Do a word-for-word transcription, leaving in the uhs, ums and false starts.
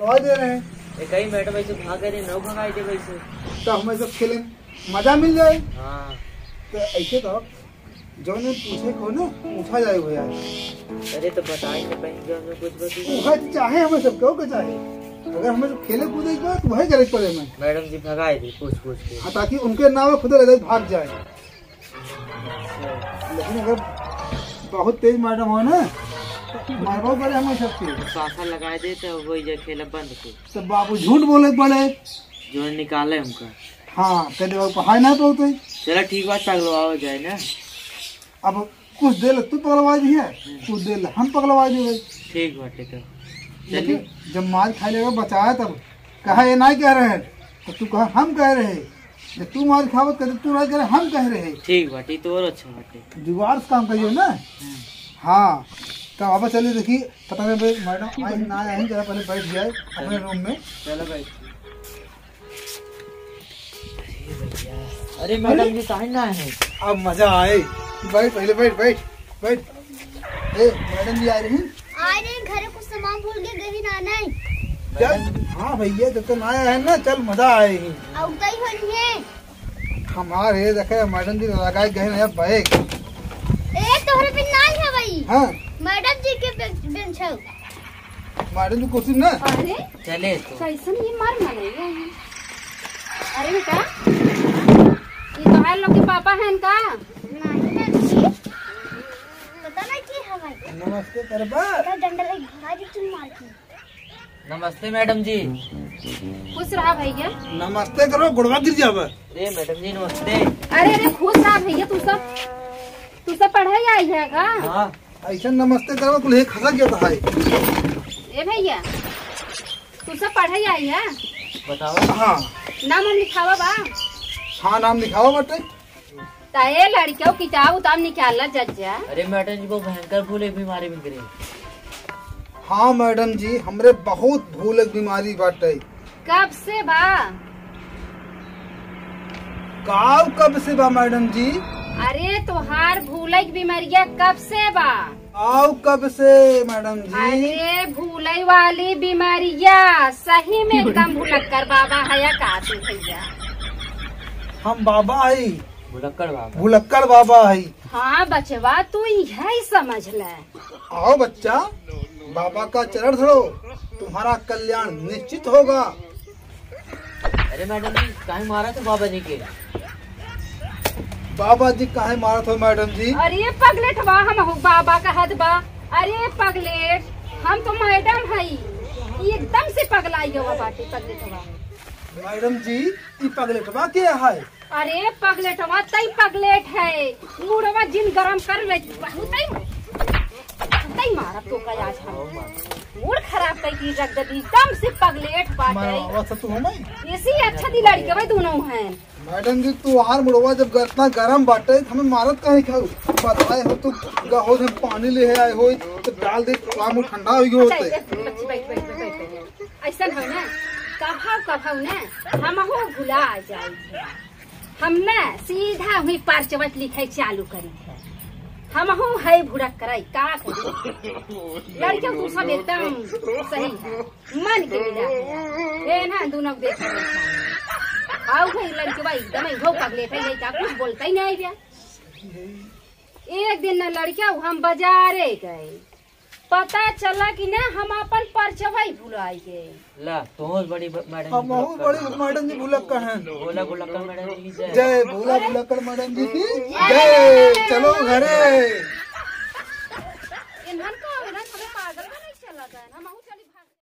दवा दे रहे हैं। ए, कहीं मैडम ऐसे भाग रहे, न भगाई दे वैसे। तो हम ऐसे खेले, मजा मिल जाए। हाँ। तो ऐसे तो जौन पूछे को ना, पूछा जाए हो यार। अरे तो बताई तो कहीं जो हमें कुछ बता। वह तो चाहे हमें सब, क्यों के चाहे। अगर हमें सब खेले कूदे के बाद, वही करे के पड़े हमें। मैडम जी भगाई दी पूछ पूछ के। हाँ, ताकि उनके नाम खुद रह जाए, भाग जाए। लेकिन अगर बहुत तेज मैडम हो ना, तो मारबो करे हमें सबके। साफा लगाए दे तो वही जे खेला बंद को। तो बाबू झूठ बोले के पड़े। जो निकाले हमका। हाँ, कह दे बाबू पढ़ाई ना पौते। चला ठीक बात, पगलवाओ जाए ना। अब कुछ देर ले तू पगलवा दी है, कुछ देर ले हम पगलवा दी भाई। ठीक बाटे तो। लेकिन चलिए। जब मार खाए लेगा बचाया तब कहा ये नहीं कह रहे हैं, तो तू कहा हम कह रहे हैं। जब तू मार खावत कह तू नहीं कह रहे, हम कह रहे हैं। ठीक बाटे, तो और अच्छा बाटे। जुगाड़ से काम करियो ना। हम्म। हाँ, तो अब चलिए देखी, पता नहीं भाई मैडम आई ना आई, जरा पहले बैठ जाए अपने चलो। रूम में। चलो भाई। अरे भैया। अरे मैडम अरे। जी, काहे ना है? अब मजा आए। बैठ, पहले बैठ, बैठ, बैठ। ए, मैडम जी आ रही हैं? आ रही हैं, घरे कुछ सामान भूल के गई ना, नहीं। चल, हाँ भैया, जब तो ना आया है ना, चल मजा आए ही। अउ गई होनी है। हमारे देखे मैडम जी लगाए गए ना बैग। ए, तोहरे पे नाई है भाई। हाँ। मैडम जी के बे-, बेंच है। मैडम जी कुर्सी ना। अरे, चले तो। कैसन ये मार मनैया है? अरे बेटा, ये तोहार लोग के पापा हैं का? नहीं, नहीं। पता नहीं की है भाई। नमस्ते करबा। का डंडा लग भगा दी तुम मार के। नमस्ते मैडम जी। खुश रहा भैया। नमस्ते करो, गोड़वा गिर जावे। अरे मैडम जी नमस्ते। अरे, अरे, खुश रहा भैया, तू सब, तू सब पढ़े आई है का? हाँ। ऐसा नमस्ते करवा, कुल एक खसक गया था, हाय। ए भैया, तू सब पढ़े आई है? बताओ। हाँ। नाम हम लिखावा बा? हाँ, नाम लिखावा बाटे। त ए लड़कियों, किताब उताब निकाला जज्जा। अरे मैडम जी, वो भयंकर भूले बीमारी मिल गई। हाँ मैडम जी, हमरे बहुत भूले बीमारी बाटे। कब से बा? काव कब से बा मैडम जी? अरे तोहार भूलई के बीमारिया कब से बा? काव कब से मैडम जी? अरे भूलई वाली बीमारिया, सही में एकदम भुलक्कर बाबा है या का तू भैया? हम बाबा हई। भुलक्कड़ बाबा। भुलक्कड़ बाबा हई। हाँ बचवा, तू यही समझ ले। आओ बच्चा, बाबा का चरण धरो, तुम्हारा कल्याण निश्चित होगा। अरे मैडम जी, काहे मारा था बाबा जी के? बाबा जी काहे मारा था मैडम जी? अरे पगलेट बा, हम हो बाबा का हद बा। अरे पगलेट, हम तो मैडम हई, ई एकदम से पगलाई गवा बाटे पगलेट बा। मैडम जी, ई पगलेट बा के है? अरे पगलेटवा, तई पगलेट है, मुड़वा जिन गरम कर ले, बहुतई, बहुतई मारब तोका आज हम। मूड खराब कई के रख देबी, एकदम से पगलेट बाटे। मारा, आवाज से तू हमाई? इसी अच्छा दी लड़के भाई दोनों हैं। मैडम जी, तू हर मुड़वा जब इतना गरम बाटे, हमें मारत काहे खाऊ? बताए हो तू गहो से पानी ले आए हो, तो डाल दे, काम ठंडा हो गयो अच्छा, होते। एक, बच्ची, बैठ, बैठ, बैठ, बैठ, बैठ। ऐसन हो ना, कभाव, कभाव ना, हमहू भुला जाई। हम ना सीधा हुई पर्चवट लिखे चालू करी है। हमहू है भुड़क्कड़ई, का करी? लड़के तू सब एकदम सही है, मन के मिला है। ए ना, दोनों देख रहे हैं। आओ भाई, लड़के भाई एकदम ही हो पगले थे, ये क्या कुछ बोलता ही नहीं भैया। एक दिन ना लड़के हम बाजारे गए, पता चला कि ना हम अपन पर्चवा ही भुलाई गए। ला, तोहस बड़ी ब-, मैडम जी हम बहुत भुलक्कड़। बड़ी मैडम जी भुलक्कड़ हैं। बोला भुलक्कड़ मैडम जी की जय। जय, बोला भुलक्कड़ मैडम जी की जय। जय। चलो घरे। इन्हन का, इन्हन हमें पागल में नहीं चला गए ना, हम चली